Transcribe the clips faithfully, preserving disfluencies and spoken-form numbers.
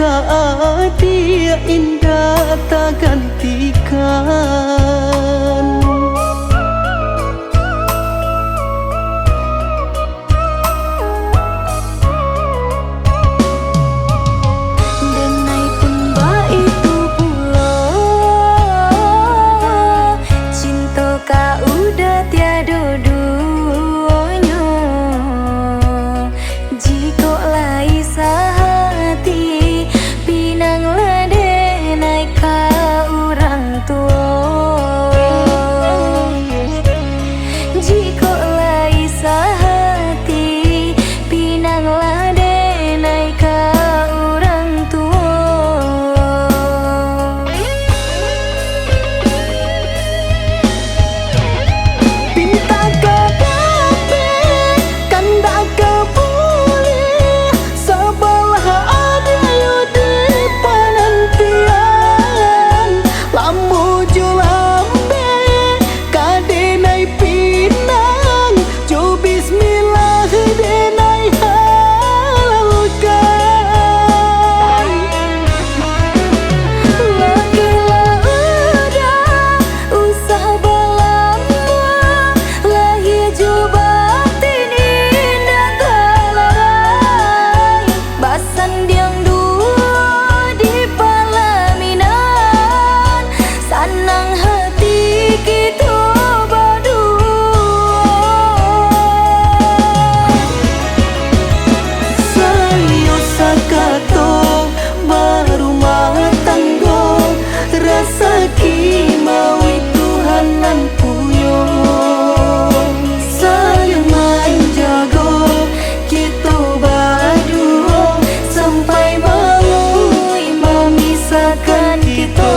Adiak indak tagantikan. Denai pun baitu pulo, cinto ka udah tiado duonyo. Jikok lai sahati, pinanglah denai ka urang tuo. Jikok lai sahati, pinanglah denai ka urang tuo. Pinta ka dapek, kandak ka buliah, sabalah adiak yo di panantian. Lamo jo lambek, ka denai pinang, jo bismillah denai halalkan. Lakeh lah udah usah balamo, lahia jo batin indak talarai. Basandiang duo di palaminan, sanang hati kito baduo. Saiyo sakato barumah tanggo, rasaki mauih Tuhan nan punyo. Saling manjago kito baduo, sampai mauih mamisahkan kito.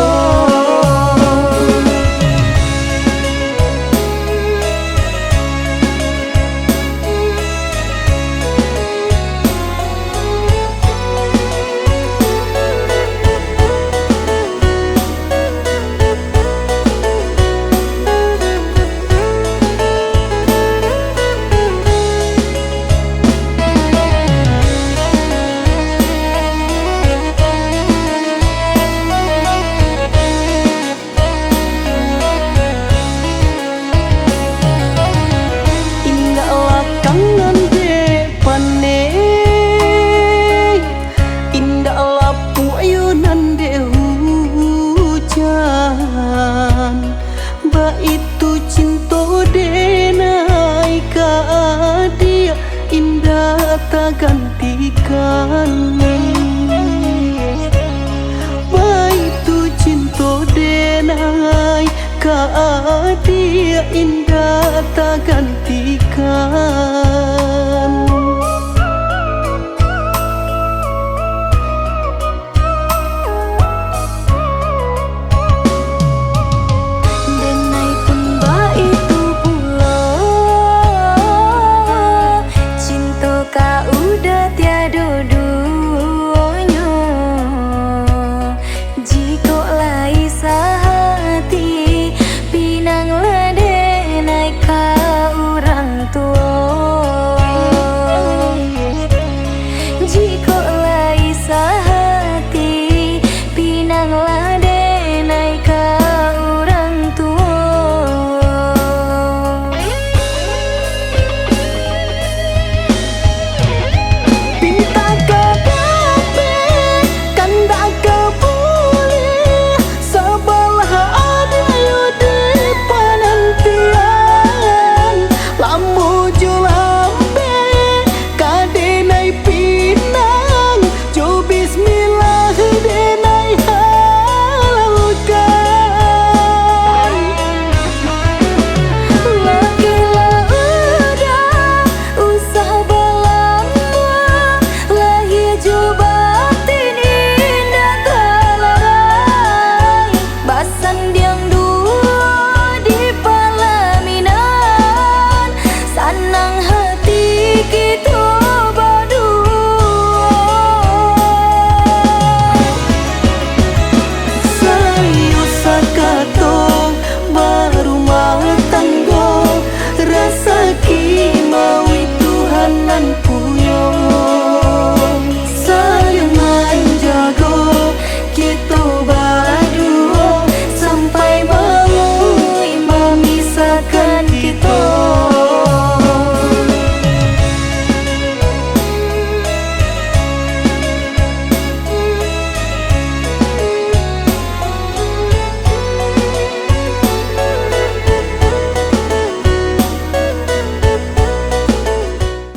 Indak lakang nan dek paneh, indak lapuak yo nan dek hujan. Baitu cinto denai ka adiak indak tagantikan. Baitu cinto denai ka adiak indak tagantikan.